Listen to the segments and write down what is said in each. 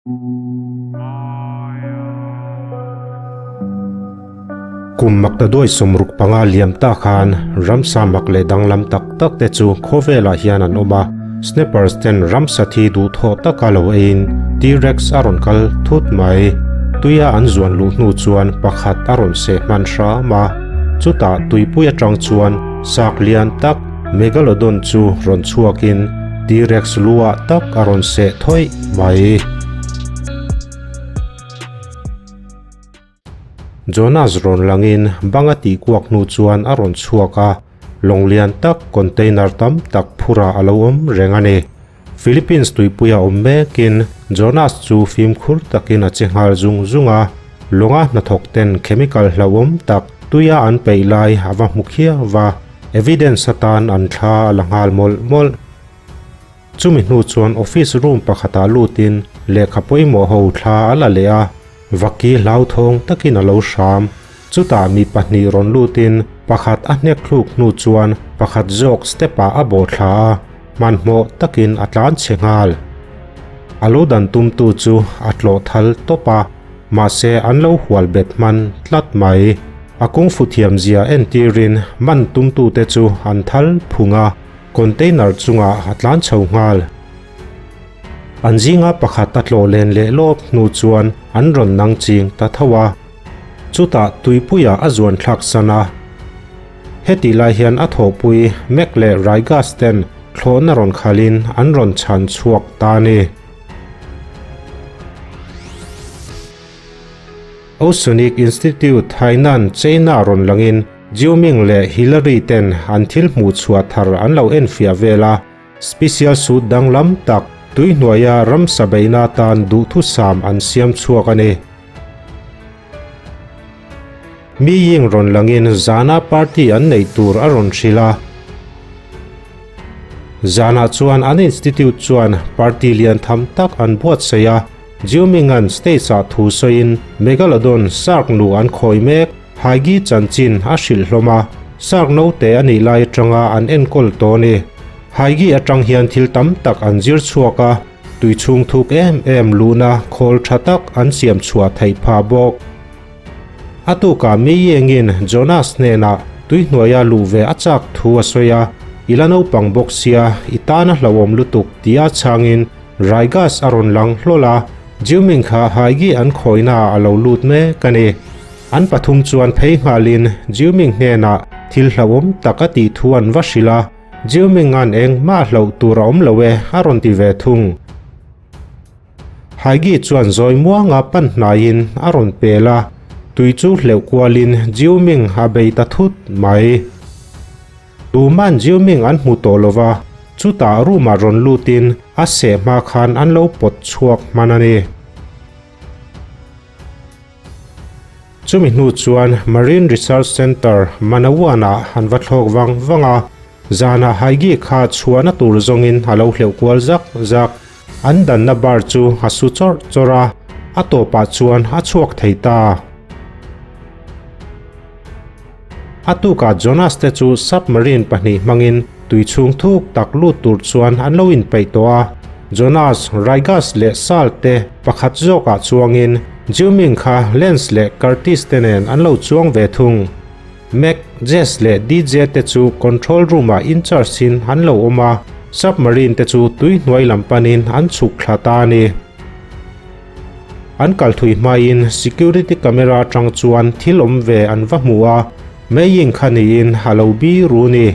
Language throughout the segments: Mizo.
Kum maktaduai 65 liam ta khan ramsa mak leh danglam tak tak te chu khawvelah hian an awm a, Snappers ten ramsa thi duhthawh taka lo eiin T-Rex a rawn kal thut mai. Tuia an zuan luh hnu chuan pakhat a rawn seh hman hram a, chutah tuipui atang chuan sak lian tak Megalodon chu rawn chhuakin T-Rex lu ah tak a rawn seh thawih mai. Jonas rawn langin bang a tih kuak hnu chuan a rawn chhuak a, lawng lian tak container tam tak phurah a lo awm reng a ni. Philippines tuipuia awm mekin Jonas chu fimkhur takin a che nghal zung zung a, lawnga hnathawk ten chemical hlauhawm tak tuia an peih lai a va hmu khiau va, evidence atan an thla a la nghal mawlh mawlh. Chumi hnu chuan office room pakhatah lutin lehkha pawimawh ho thla a la leh a, vaki hlauthawng takin a lo hram. Chutah mi pahnih rawn lutin pakhat a hnek thluk hnu chuan pakhat zawk step ah a bawh thla a, hmanhmawh takin a tlan chhe nghal. A lo dan tumtu chu a tlawh thal tawp a, mahse an lo hual bet hman tlat mai. A kungfu thiamzia entirin man tumtute chu an thal phung a. Container chungah a tlan chho nghal. An zinga pakhat a tlawh len leh lawp hnu chuan an rawn nang ching ta tho a. Chutah tuipuiah a zuan thlak san a. Heti lai hian a thawhpui Mac leh Rygas ten thlawhna rawn khalin an rawn chhan chhuak ta a ni. Oceanic Institute Hainan, China rawn langin Jiuming leh Hillary ten an thil hmuh chhuah thar an lo enfiah vel a, special suit danglam tak tui hnuaia ramsa beihna atan duhthusam an siam chhuak a ni. Mi Ying rawn langin zana party an neih tur a rawn hrilh a. Zanah chuan an institute chuan party lian tham tak an buatsaih a, Jiuming-a'n stage-ah thu sawiin Megalodon shark nu an khawi mek. Haigi chanchin a hrilh hlawm a, Shark note a nih lai atanga an enkawl tawh a ni. Haigi atang hian thil tam tak an zir chhuak a, tui chhung thuk em em luhna khawl tha tak an siam chhuah theih phah bawk. A tukah mi Yengin Jonas hnenah tui hnuaia luh ve a chak thu a sawi a, I la naupang bawk sia, i tan a hlauhawm lutuk tia chhangin Raigas a rawn lang hlawl a, Jiuming kha Haigi an khawihnaah a lo lut mek a ni. An pathum chuan phei nghalin Jiuming hnenah thil hlauhawm tak a tih thu an va hrilh a, Jiuming-a'n engmah hlauh tur a awm lo e a rawn ti ve thung. Haigi chuan zawi muanga pan hnaiin a rawn pel a, tui chu hleuh kualin Jiuming a bei ta thut mai. Tuman Jiuming an hmu tawh lo va, chutah room-ah rawn lutin a seh hma khan an lo pawt chhuak hman a ni. Chumi hnu chuan Marine Research Centre, Manawan-ah an va thlawk vang vang a, zanah Haigi kha chhuahna tur zawngin a lo hleuh kual zak zak. An danna bar chu a su chawrh chawrh a, a tawpah chuan a chhuak thei ta. A tukah Jonas te chu submarine pahnih hmangin tui chhung thuk tak lut tur chuan an lo inpeih tawh a. Jonas, Rygas leh Sal te pakhat zawkah chuangin Jiuming kha Lance leh Curtis te nen an lo chuang ve thung. Mac, Jess leh DJ te chu control room ah in charge in an lo awm a, submarine te chu tui hnuai lam panin an chhuk thla ta a ni. An kal thui hmain security camera atang chuan thil awm ve an va hmu a, Mei-ing kha niin a lo bi ru ni.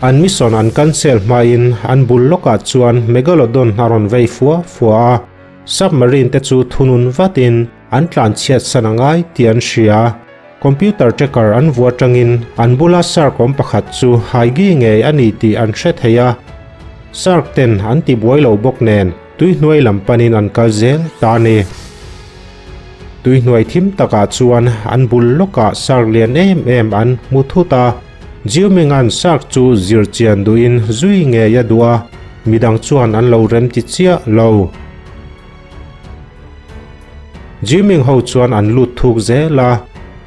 An mission an cancel hmain an bul lawkah chuan Megalodon a rawn vei fua fua a, submarine te chu thunun vatin an tlanchhiat san a ngai tih an hria. Computer tracker an vua atangin an bula shark awm pakhat chu Haigi ngei a ni tih an hre thei a, shark ten an tibuai lo bawk nen, Tui hnuai lam panin an kal zel ta a ni. Tui hnuai thim takah chuan an bul lawkah shark lian em em an hmu thut a. Jiuminga'n shark chu zir chian duhin zui ngei a duh a, midang chuan an lo rem ti chiah lo. Jiuming ho chuan an lut thuk zel a,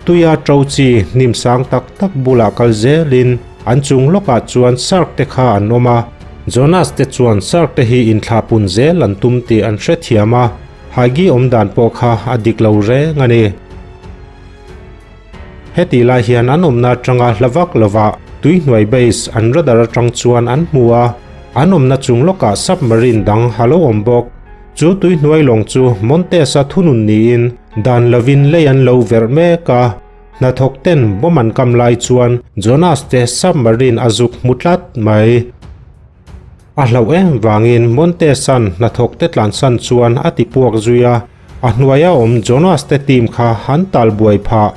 tuia ṭo chi hnim sang tak tak bulah kal zelin An chung lawkah chuan shark te kha an awm a, Jonas te chuan shark te hi inthlahpun zel an tum tih an hrethiam a. Haigi awm dan pawh kha a dik lo reng a ni. Hetih lai hian an awmna atanga hla vak lovah tuihnuai base an radar atang chuan an hmu a, an awmna chung lawkah submarine dang a lo awm bawk. Chu tuihnuai lawng chu Montes-a thunun niin dan lovin lei an lo verh mek a, hnathawk ten bomb an kam lai chuan Jonas te submarine a zuk hmu tlat mai. A hlauh em vangin Montes-a'n hnathawk te tlansan chuan a ti puak zui a, a hnuaia awm Jonas te team kha an tal buai phah.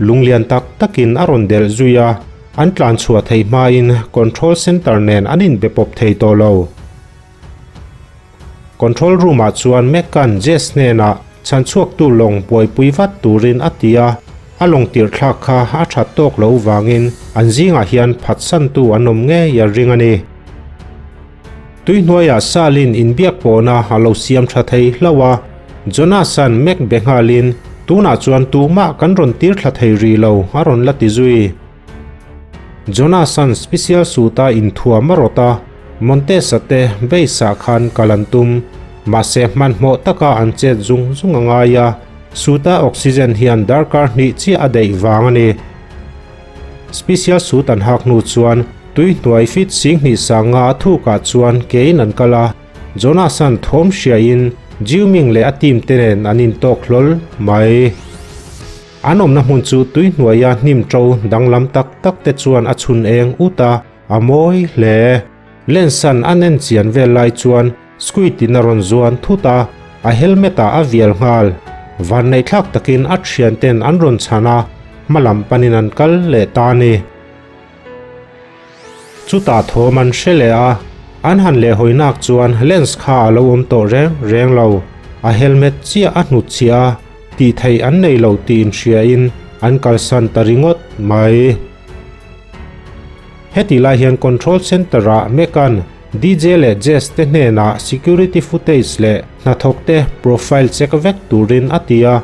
Lunglian tak takin a rawn delh zui a, an tlan chhuah theih hmain control center nen an inbe pawp thei tawh lo. Control room ah chuan Meccan Jess hnenah chhanchhuaktu lawng buaipui vat turin a ti a, a lawng tirh thlak kha a that tawk lo vangin an zingah hian phatsantu an awm ngei a ring a ni. Tuihnuaiah Salin inbiak pawhna a lo siam tha thei hlauh a, Jonas-a'n Mac be nghalin tunah chuan tumah kan rawn tir thla thei rih lo a rawn la ti zui. Jonas-a'n special suit-a inthuam a rawt a, Montesa te base-ah khan kal an tum. Mahse hmanhmawh taka an chet zung zung a ngai a, suit-a oxygen hian darkar hnih chiah a daih vang a ni. Special suit an hak hnu chuan tui hnuai fit 2000 sanga a thukah chuan kein an kal a, Jonas-a'n thawm hriaiin Jiuming leh a team te nen an intawk hlawl mai. An awmna hmun chu tui hnuaia hnim ṭo danglam tak tak te chuan a chhun eng ut a, a mawi hle. Lens-a'n a nen chian vel lai chuan Squid in a rawn zuan thut a, a helmet ah a vial nghal. Vanneihthlak takin a thian ten an rawn chhan a, hma lam panin an kal leh ta a ni. Chutah thawm an hre leh a, an han lehhawinak chuan lens kha a lo awm tawh reng reng lo. A helmet chiah a hnut chhiah a, tih theih an nei lo tih inhriain an kalsan ta ringawt mai. Hetih lai hian Control Centre-ah Mekan DJ leh Jess te hnenah security footage leh hnathawk te profile check vek turin a ti a,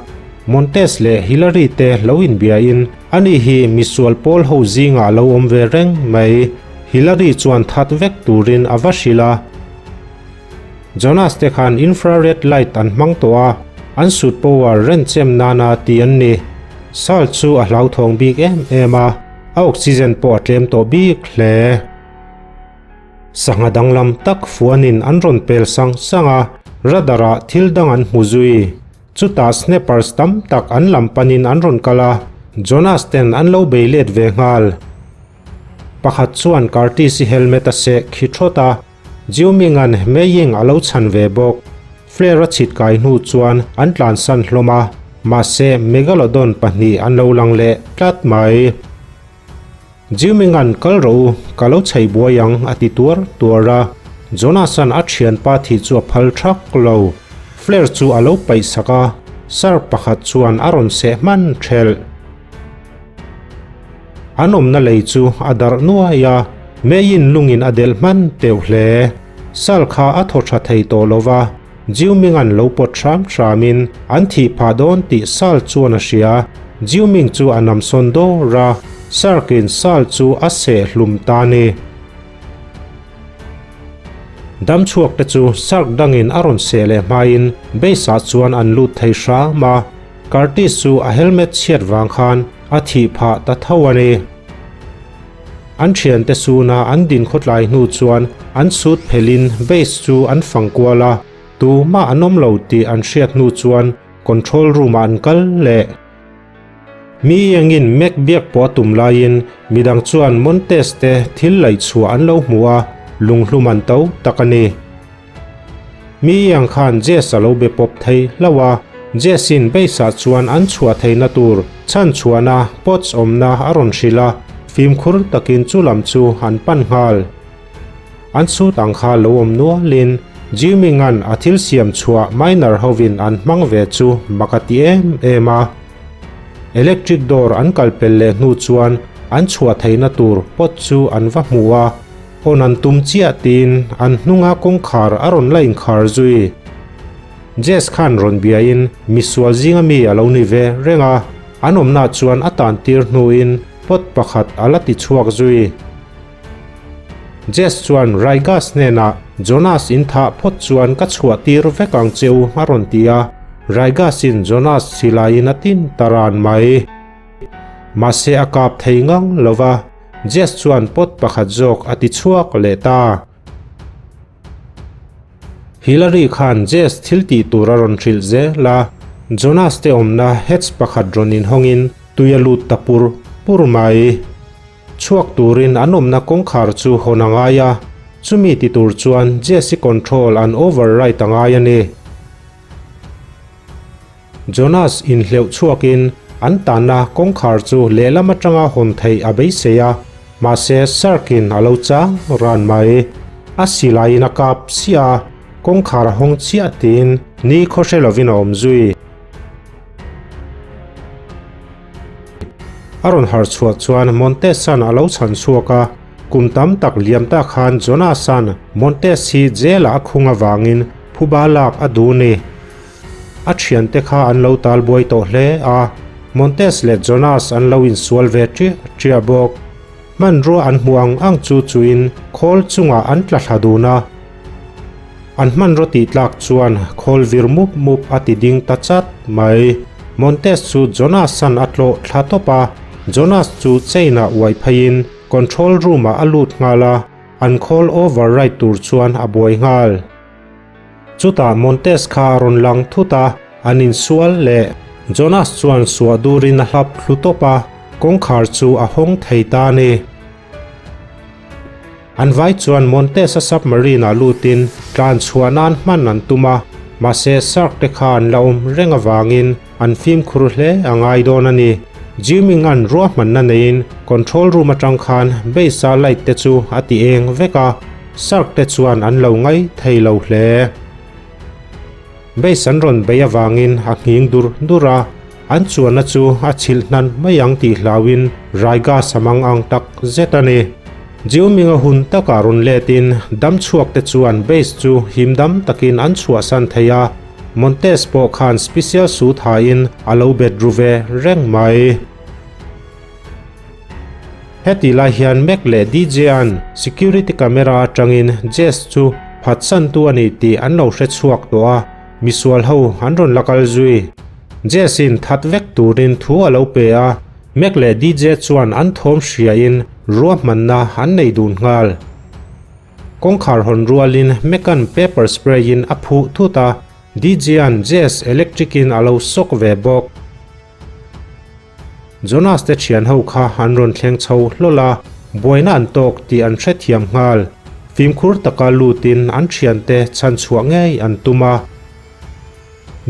Montes leh Hillary te lo inbiain ani hi misual pawl ho zingah lo awm ve reng mai. Hillary chuan that vek turin a va hrilh a. Jonas te khan infrared light an hmang tawh a, an suit power renchem nana ti an ni. Sal chu a hlauthawng bik em em a, a oxygen pawh a tlem tawh bik hle. Sangha danglam tak fuanin an rawn pel sang sang a, radar-ah thil dang an hmu zui. Chutah snappers tam tak an lam panin an rawn kal a, Jonas ten an lo bei let ve nghal. Pakhat chuan Curtis-i helmet a seh khi thawt a, Jiuming-a'n Mei-ying a lo chhan ve bawk. Flare a chhit kai hnu chuan an tlansan hlawm a, mahse Megalodon pahnih an lo lang leh tlat mai. Jiuming-a'n kal rawh u, ka lo chhei buai ang a ti tuar tuar a. Jonas-a'n a thianpa thih chu a phal thak lo. Flare chu a lo paih sak a, shark pakhat chuan a rawn seh hman thelh. An awmna lei chu a darh nuai a, meiin lungin a delh hman teuh hle. Sal kha a thaw tha thei tawh lo va, Jiuming-a'n lo pawt hram hramin an thih phah dawn tih Sal chuan a hria. Jiuming chu a namsawn dawr a, Shark-in Sal chu a seh hlum ta a ni. Dam chhuak te chu Shark dangin a rawn seh leh hmain base-ah chuan an lut thei hram a. Curtis chu a helmet chhiat vang khan a thih phah ta tho a ni. An thiante suna an din khawtlai hnu chuan an sut phelin base chu an fang kual a, tumah an awm lo tih an hriat hnu chuan control room ah an kal leh. Mi engin Mac biak pawh a tum laiin midang chuan Montes te thil laih chhuah an lo hmu a, lunghlum an to tak a ni. Mi ang khan Jess a lo be pawp thei hlauh a, Jess-in base-ah chuan an chhuah theihna tur chhan chhuahna pots awmna a rawn hrilh a, fimkhur takin chu lam chu an pan nghal. An suit ang kha lo awm nualin Jiuming-a'n a thil siam chhuah miner hovin an hmang ve chu mak a ti em em a. Electric door an kal pel leh hnu chuan an chhuah theihna tur pot chu an va hmu a. Hawn an tum chiah tiin an hnunga kawngkhar a rawn la inkhar zui. Jess khan rawn biain misual zinga mi a lo ni ve reng a, an awmna chuan a tan tir hnuin pot pakhat a la ti chhuak zui. Jess chuan Raigas hnenah. Jonas in thah phawt chuan ka chhuah tir vek ang che u a rawn ti a, Rygas in Jonas silaiin a tin ta ran mai. Mahse a kap thei ngang lo va, Jess chuan pot pakhat zawk a ti chhuak leh ta. Hillary khan Jess thil tih tur a rawn hrilh zel a, Jonas te awmna hatch pakhat rawn inhawngin tui a lut ta pur pur mai. Chhuak turin an awmna kawngkhar chu hawn a ngai a, chumi ti tur chuan Jess-i control an override a ngai a ni. Jonas inhleuh chhuakin an tanna kawngkhar chu lehlam atanga hawn theih a beisei a, mahse Sark-in a lo chang ran mai. A silaiin a kap chiah a, kawngkhar a hawng chiah tiin ni khaw hre lovin a awm zui. A rawn harh chhuah chuan Montes-a'n a lo chhan chhuak a, kum tam tak liam ta khan Jonas-a'n Montes hi jail-ah a khung avangin phuba lak a duh ni. A thiante kha an lo tal buai tawh hle a, Montes leh Jonas an lo insual ve ṭiah ṭiah bawk. Hmanrua an hmuh ang ang chu chuin khawl chungah an tla thla dun a. An hmanraw tih tlak chuan khawl vir mup mup a ti ding ta chat mai. Montes chu Jonas-a'n a tlawh thla tawp a, Jonas chu chain-ah uai pheiin control room-ah a lut nghal a, an khawl override tur chuan a buai nghal. Chutah Montes kha a rawn lang thut a, an insual leh. Jonas chuan suah durin a hlap thlu tawp a, kawngkhar chu a hawng thei ta a ni. An vai chuan Montes-a submarine-ah lutin tlan chhuah nan hman an tum a, mahse shark te kha an la awm reng avangin an fimkhur hle a ngai dawn a ni. Jimming-a'n ruahmanna neiin control room atang khan base-a light te chu a ti eng vek a, Shark te chuan an lo ngai thei lo hle. Base an rawn bei avangin a nghing dur dur a, an chuanna chu a chhilh hnan mai ang tih hlauin Raiga samang ang tak zet a ni. Jiuminga hun takah rawn letin dam chhuak te chuan base chu him dam takin an chhuahsan thei a, Montes pawh khan special suit hain a lo bet ru ve reng mai. Heti lai hian Mac leh DJ-a'n security camera atangin Jess chu phatsantu a ni tih an lo hre chhuak tawh a, misual ho an rawn la kal zui. Jess-in that vek turin thu a lo pe a, Mac leh DJ chuan an thawm hriain ruahmanna an nei dun nghal. Kawngkhar hawn rualin Mac-a'n pepper spray-in a phuh thut a, DJ-a'n Jess electric-in a lo sawk ve bawk. Jonas te thian ho kha an rawn thleng chho hlawl a, buaina an tawk tih an hrethiam nghal. Fimkhur taka lutin an thiante chhan chhuah ngei an tum a.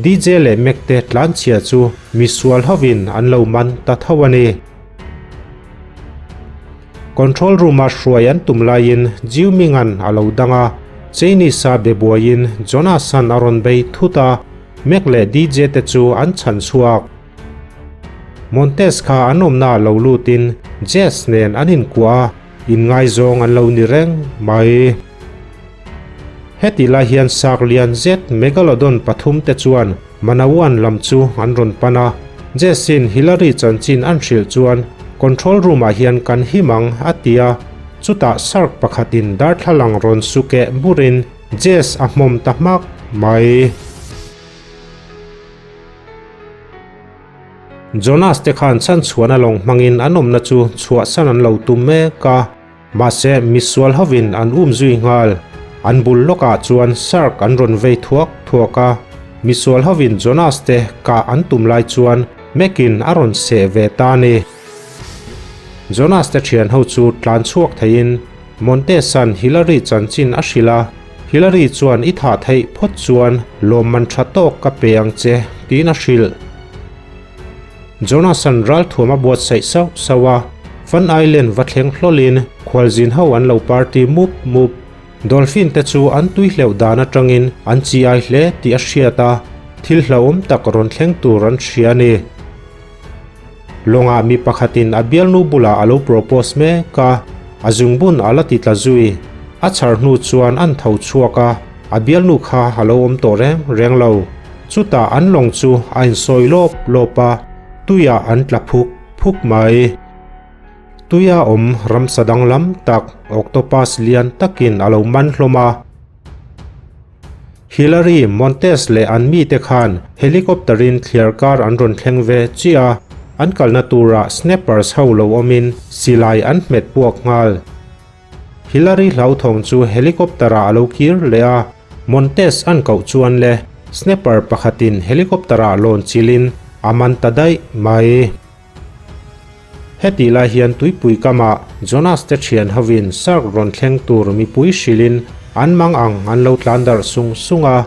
DJ leh Mac te tlanchhia chu misual hovin an lo man ta tho a ni. Control room-a hruai an tum laiin Jiu-Ming-a'n a lo dang a, Chinese-a be buaiin Jonas-a'n a rawn bei thut a, Mac leh DJ te chu an chhan chhuak. Montes kha an awmna ah lo lutin Jess nen an inkuah a, inngaizawng an lo ni reng mai. Heti lai hian sak lian zet Megalodon pathum te chuan Manawan lam chu an rawn pan a, Jess-in Hillary chanchin an hrilh chuan control room ah hian kan him ang a ti a, chutah shark pakhatin darthlalang rawn su keh burin Jess a hmawm ta hmak mai. Jonas te khan chhanchhuahna lawng hmangin an awmna chu chhuahsan an lo tum mek a, mahse misual hovin an um zui nghal. An bul lawkah chuan shark an rawn vei thuak thuak a, misual hovin Jonas te kah an tum lai chuan Mac-in a rawn seh ve ta a ni. Jonas te thian ho chu tlan chhuak theiin Montes-a'n Hillary chanchin a hrilh a, Hillary chuan i thah theih phawt chuan lawmman tha tawk ka pe ang che tiin a hrilh. Jonas-a'n ralthuam a buatsaih sauh sauh a, Fun Island va thleng hlawlin khualzin ho an lo party mup mup. Dolphin te chu an tui hleuh dan atangin an chi ai hle tih a hriat a, thil hlauhawm tak rawn thleng tur an hria a ni. Lawngah mi pakhatin a bialnu bulah a lo propose mek a, a zungbun a la ti tla zui. A chhar hnu chuan an tho chhuak a, a bialnu kha a lo awm tawh reng reng lo. Chutah an lawng chu a insawi lawp lawp a, tuiah an tla phuk phuk mai. Tuia awm ramsa danglam tak octopus lian takin a lo man hlawm a. Hillary, Montes leh an mite khan helicopter in thliarkar an rawn thleng ve chiah a, an kalna turah snappers ho lo awmin silai an hmet puak nghal. Hillary hlauthawng chu helicopter ah a lo kir leh a, Montes an koh chuan le snapper pakhatin helicopter ah lawn chilhin a man ta daih mai. Hetih lai hian tuipui kamah Jonas te thian hovin shark rawn thleng tur mipui hrilhin an mang ang an lo tlan darh sung sung a,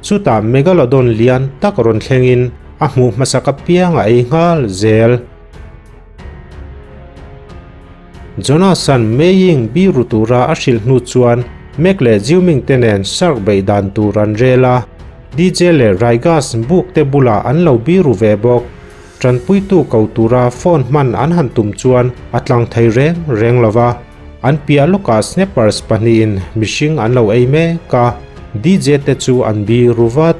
chutah megalodon lian tak rawn thlengin a hmuh hmasak apiang a ei nghal zel. Jonas-a'n Mei-Ying biru tura a hrilh hnu chuan Mac leh Jiuming te nen shark beih dan tur an rel a, DJ leh Raigas buk te bulah an lo biru ve bawk. Tanpuitu ko tura phone hman an han tum chuan a tlang thei reng reng lo va, an piah lawkah snappers pahnihin mihring an lo ei mek a, DJ te chu an biru vat.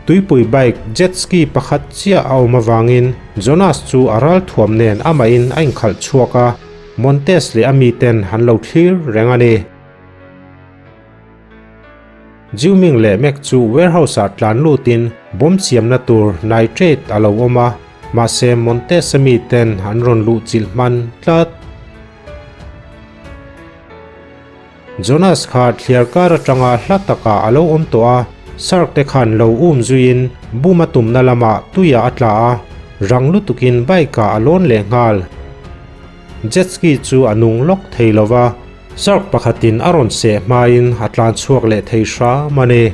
Tuipui bike jet ski pakhat chiah a awm avangin Jonas chu a ral thuam nen amahin a inkhalh chhuak a, Montes leh a miten an lo thlir reng a ni. Jiuming leh Mac chu warehouse-ah tlan lutin bomb siamna tur nitrate a lo awm a, mahse Montes-a miten an rawn luh chilh hman tlat. Jonas kha thliar kar atanga hla takah a lo awm tawh a, shark te khan lo um zuiin bum a tumna lamah tuiah a tla a, rang lutukin bike ah a lawn leh nghal. Jet ski chu a nung lawk thei lo va, shark pakhatin a rawn seh hmain a tlan chhuak leh thei hram a ni.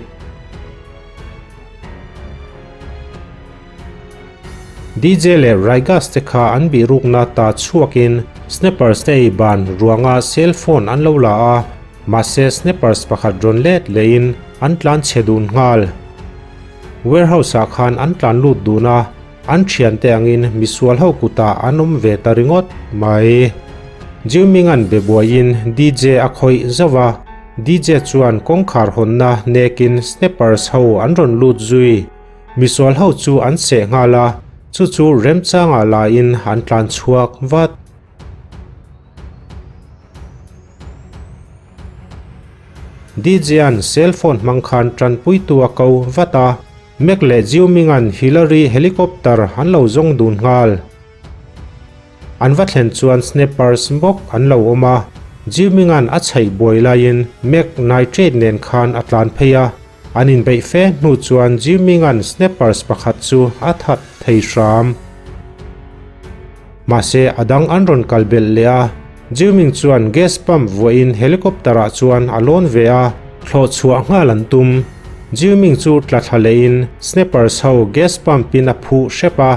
DJ leh Raigas te kha an bihrukna ta chhuakin Snappers te ei ban ruanga cell phone an lo la a, mahse Snappers pakhat rawn let lehin an tlan chhe dun nghal. Warehouse ah khan an tlan lut dun a, an thiante angin misual ho kutah an awm ve ta ringawt mai. Jiuming-a'n be buaiin DJ a khawih zauh a, DJ chuan kawngkhar hawnna nekin Snappers ho an rawn lut zui. Misual ho chu an seh nghal a, chu chu remchangah lain an tlan chhuak vat. DJ-a'n cell phone hmang khan tanpuitu a ko vat a, Mac leh Jiuming-a'n Hillary helicopter an lo zawng dun nghal. An va thlen chuan snappers bawk an lo awm a, Jiuming-a'n a chhaih buai laiin Mac nitrate nen khan a tlan phei a, An inbeih fe hnu chuan Jimming-a'n snappers pakhat chu a that thei hram. Mahse, a dang an rawn kal belh leh a, Jimming chuan gas pump vuahin helicopter-ah chuan a lawn ve a, thlawh chhuah nghal an tum. Jimming chu tla thla lehin snappers ho gas pump-in a phuh hrep a.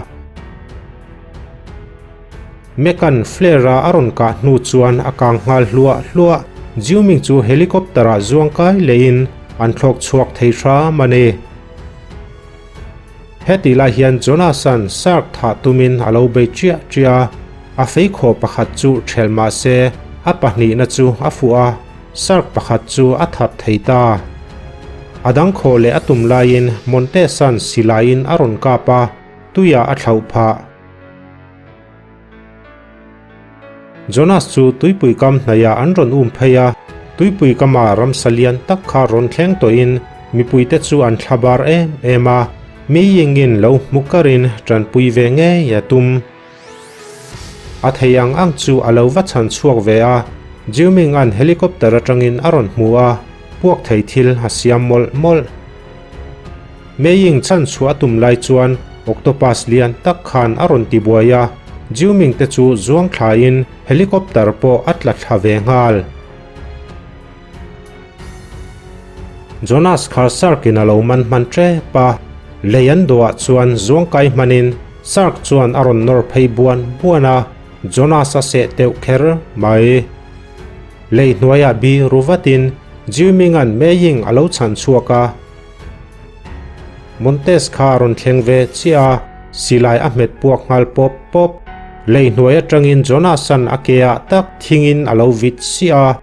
Mekan flare-a a rawn kah hnu chuan a kang nghal hluah hluah. Jiuming chu helicopter-ah zuang kai lehin an thlawk chhuak thei hram a ni. Hetih lai hian Jonas-a'n shark thah tumin a lo bei chiah chiah a, a feikhaw pakhat chu ṭhelh mah se a pahnihna chu a fuh a, shark pakhat chu a that thei ta. A dang khawh leh a tum laiin Montes-a'n silaiin a rawn kap a, tuiah a thlauh phah. Jonas chu tuipui kam hnaihah an rawn um phei a, tuipui kama ramsa lian tak kha rawn thleng tawhin mipuite chu an thla bar em em a, mi yingin lo hmu karin tanpui ve ngei a tum. A thei ang ang chu a lo va chhan chhuak ve a, Jiuming-a'n helicopter atangin a rawn hmu a, puak thei thil a siam mawlh mawlh. Mei-ing chhan chhuah a tum lai chuan octopus lian tak khan a rawn ti buai a, Jiuming te chu zuang thlain helicopter pawh a tla thla ve nghal. Jonas kha shark in a lo man hman tep a, lei an dawhah chuan zuang kai hmanin shark chuan a rawn nawr phei buan buan a, Jonas a seh teuh kher mai. Lei hnuaiah bi ru vatin Jiuming-a'n Mei-ing a lo chhan chhuak a, Montes kha a rawn thleng ve chiah a, silai a hmet puak nghal pawp pawp. Lei hnuai atangin Jonas-a'n a ke-ah tak thingin a lo vit siah a,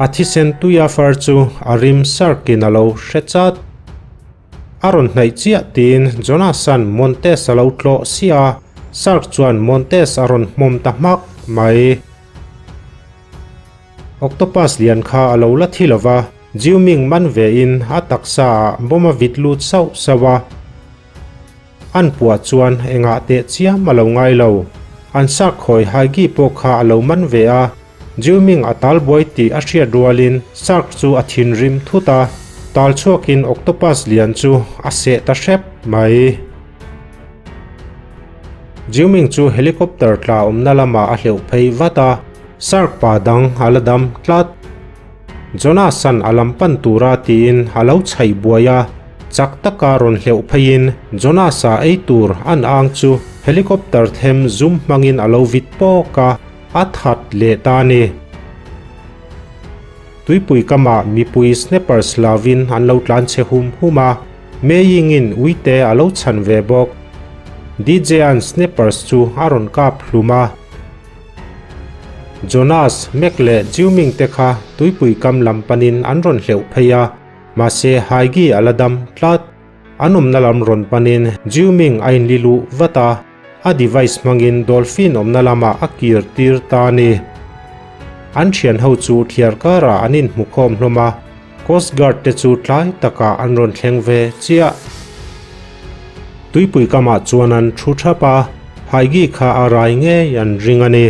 a thisen tuia far chu a rim sarkin a lo hre chat. A rawn hnaih chiah tiin Jonas-a'n Montes a lo tlawh siah a, Sark chuan Montes a rawn hmawm ta hmak mai. Octopus lian kha a lo la thi lo va, Jiuming man ve in a taksa ah bomb a vit lut sauh sauh a. An puah chuan engah teh chiam a lo ngai lo. An sak khawi Haigi pawh kha a lo man ve a, Jiuming a tal buai tih a hriat rualin shark chu a thinrim thut a, tal chhuakin octopus lian chu a seh ta hrep mai. Jiuming chu helicopter tla awmna lamah a hleuh phei vat a, shark pa dang a la dam tlat. Jonas-a'n a lam pan tura tiin a lo chhaih buai a, chak taka rawn hleuh pheiin Jonas-a ei tur an ang chu helicopter them zum hmangin a lo vit pawk a, a that leh ta a ni. Tuipui kamah mipui snappers lovin an lo tlan chhe hum hum a, Mei-ing-in uite a lo chhan ve bawk. DJ-a'n snappers chu a rawn kap hlum a. Jonas, Mac leh Jiuming te kha tuipui kam lam panin an rawn hleuh phei a, mahse Haigi a la dam tlat. An awmna lam rawn panin Jiuming a inli luh vat a, a device hmangin dolphin awmna lamah a kir tir ta a ni. An thian ho chu thliar karah an inhmu khawm hlawm a, Coast Guard te chu tlai takah an rawn thleng ve chiah. Tuipui kamah chuan an thu thap a, Haigi kha a rai ngei an ring a ni.